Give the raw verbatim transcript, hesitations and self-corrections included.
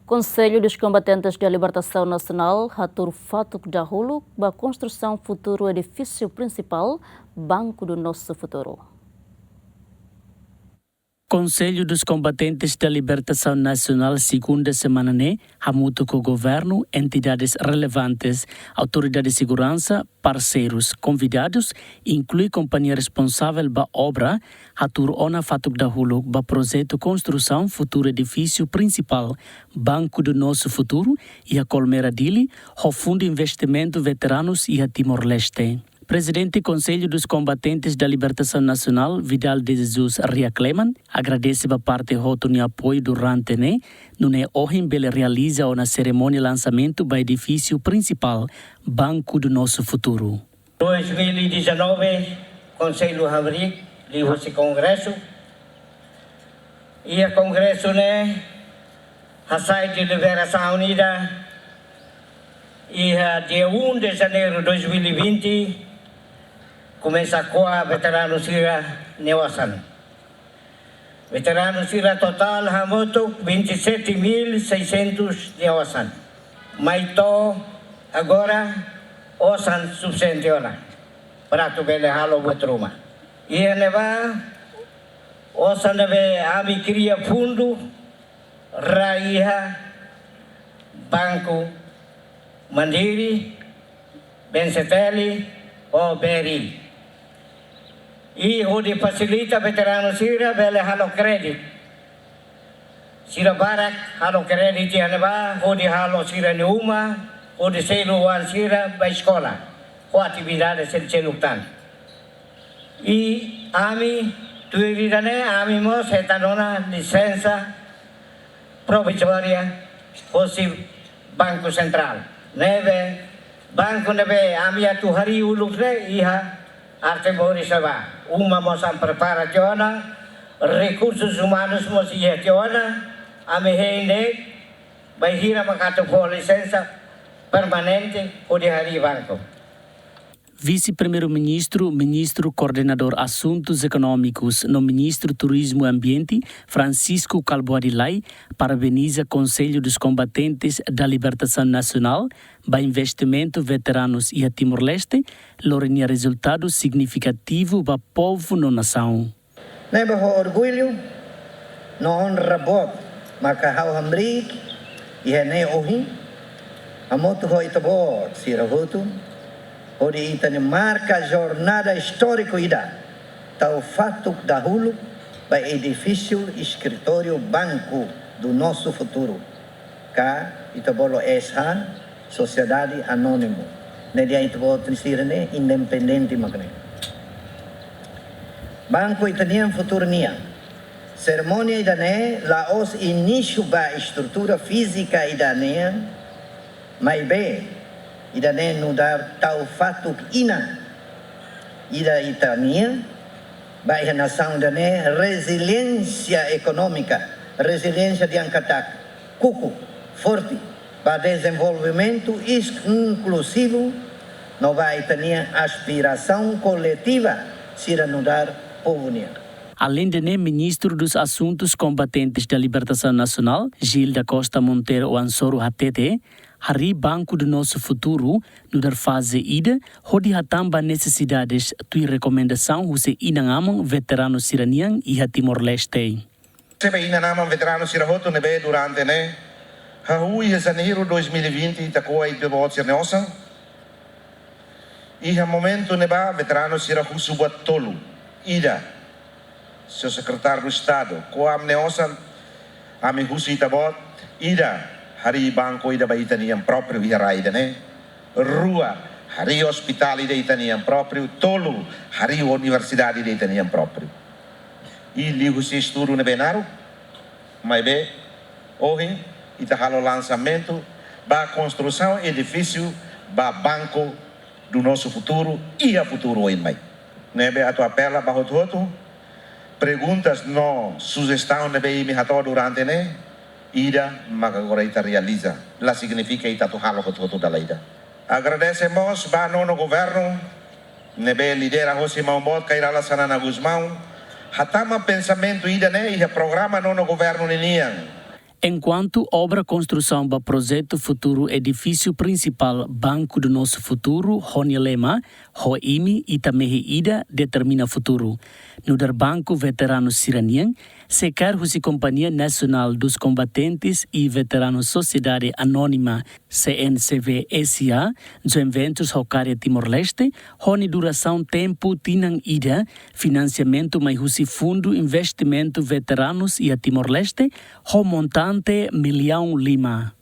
Conselho dos Combatentes da Libertação Nacional hatuur fatuk dahuluk ba konstrusaun futuru edifísiu prinsipál Banco do Nosso Futuro. Conselho dos Combatentes da Libertação Nacional, segunda semana ne'e, hamutuk ho governu, entidades relevantes, autoridade seguransa, parseirus, konvidadus, inklui kompañia responsavel ba obra, hatuur ona fatuk dahuluk ba projetu konstrusaun futuru edifísiu prinsipál Banco do Nosso Futuro, iha Colmera, Dili, ho Fundu Investimentu Veteranus iha Timor-Leste. Prezidente Conselho dos Combatentes da Libertação Nacional, Vidal de Jesus Ria Cleman, agradese ba parte hotu nia apoiu durante ne'e, nune'e ohin bele realiza ona serimónia lansamentu ba edifísiu prinsipál Banco do Nosso Futuro. Dois mil e dezanove, Konsellu hamriik liuhusi kongresu. Iha kongresu ne'e hasai deliberasaun ida, iha dia um de janeiro dois mil e vinte, komesa ko'a veteranu sira-nia osan. Veteranu sira totál hamutuk vinte e sete mil seiscentos nia osan. Mai to'o agora osan sufisiente ona para atu bele halo buat ruma. Iha ne'ebá, osan ne'ebé ami kria fundu, rai iha Banco Mandiri, BNCTL, ho BRI. I hodi fasilita veteranu sira bele halo kréditu. Sira barak halo kréditu iha ne'ebá, hodi halo sira-nia uma, hodi selu oan sira ba eskola, ho atividade seluk-seluk tan. I ami, tuir ida-ne'e, ami mós hetan ona lisensa provizória hosi Banku Sentrál. Ne'ebé, banku ne'ebé ami atu harii uluk ne'e iha Arte Moris ne'ebá. Uma mós ami prepara tiha ona, rekursus umanus mós iha tiha ona, ami hein de'it bainhira mak atu fó lisensa permanente hodi harii banku. Vise-Primeiru-Ministru, Ministru Koordenadór Asuntus Ekonómikus no Ministru Turizmu i Ambiente, Francisco Kalbuadi Lay, parabeniza Conselho dos Combatentes da Libertação Nacional ba investimentu veteranus iha Timor-Leste, lori nia rezultadu signifikativu ba povu no nasaun. Ne'ebé ho orgullu no onra boot maka ha'u hamriik iha ne'e ohin, hamutuk ho ita-boot sira hotu, hodi ita-nia marka jornada istóriku ida, tau fatuk dahuluk ba edifísiu eskritóriu Banco do Nosso Futuro, ka ita bolu S H, sosiedade anónimu. Ne'e dehan ita-boot sira-ne'e independente mak ne'e. Banku ita-nian, futuru nian. Serimónia ida-ne'e la'ós inísiu ba estrutura fízika ida-ne'e, maibé ida-ne'e nu'udar tau fatuk inan ida ita-nian, ba iha nasaun ida-ne'e reziliénsia ekonómika, reziliénsia dehan katak kuku, forte, ba dezenvolvimentu inkluzivu, no ba ita-nia aspirasaun koletiva sira nu'udar povu nian. Além de ne'e, Ministru dos Asuntus Kombatentes da Libertasaun Nasionál, Gil da Costa Monteiro Oan Soru hatete, harii Banco do Nosso Futuro nu'udar faze ida hodi hatán ba nesesidades tuir rekomendasaun husi inan-aman veteranu sira-nian iha Timor-Leste. Sebe inan-aman veteranu sira hotu ne'ebé durante ne'e hahú iha Janeiru dois mil e vinte ita ko'a ita-boot sira-nia osan. Iha momentu ne'ebá veteranu sira husu buat tolu. Ida, señór Sekretáriu Estadu, ko'a ami-nia osan, ami husu ita-boot, ida, harii banku ida ba ita-nian própriu iha rai ida-ne'e. Rua, harii ospitál ida ita-nian própriu. Tolu, harii universidade ida ita-nian própriu. I liuhusi estudu ne'ebé naruk, maibé ohin ita halo lansamentu ba konstrusaun edifísiu ba Banco do Nosso Futuro iha futuru oin mai. Ne'ebé atu apela ba hotu-hotu, perguntas no sujestaun ne'ebé imi hato'o durante ne'e, ida maka agora ita realiza. La signifika ita atu halo hotu-hotu dala ida. Agradese mós ba Nono Governu, ne'ebé lidera hosi Maun-Boot Kay Rala Xanana Gusmão, hatama pensamentu ida-ne'e iha programa Nono Governu ninian. Enkuantu obra konstrusaun ba projetu futuru edifísiu prinsipál Banco do Nosso Futuro ho nia lema, Ho imi ita mehi ida determina futuru, nu'udar banku veteranu sira-nian, sekar husi Companhia Nacional dos Combatentes e Veteranos Sociedade Anónima, C N C V S A, joint ventures ho CARIA Timor-Leste, ho nia durasaun tempu tinan ida, finansiamentu mai husi Fundu Investimentu Veteranus iha Timor-Leste, ho montante millaun lima.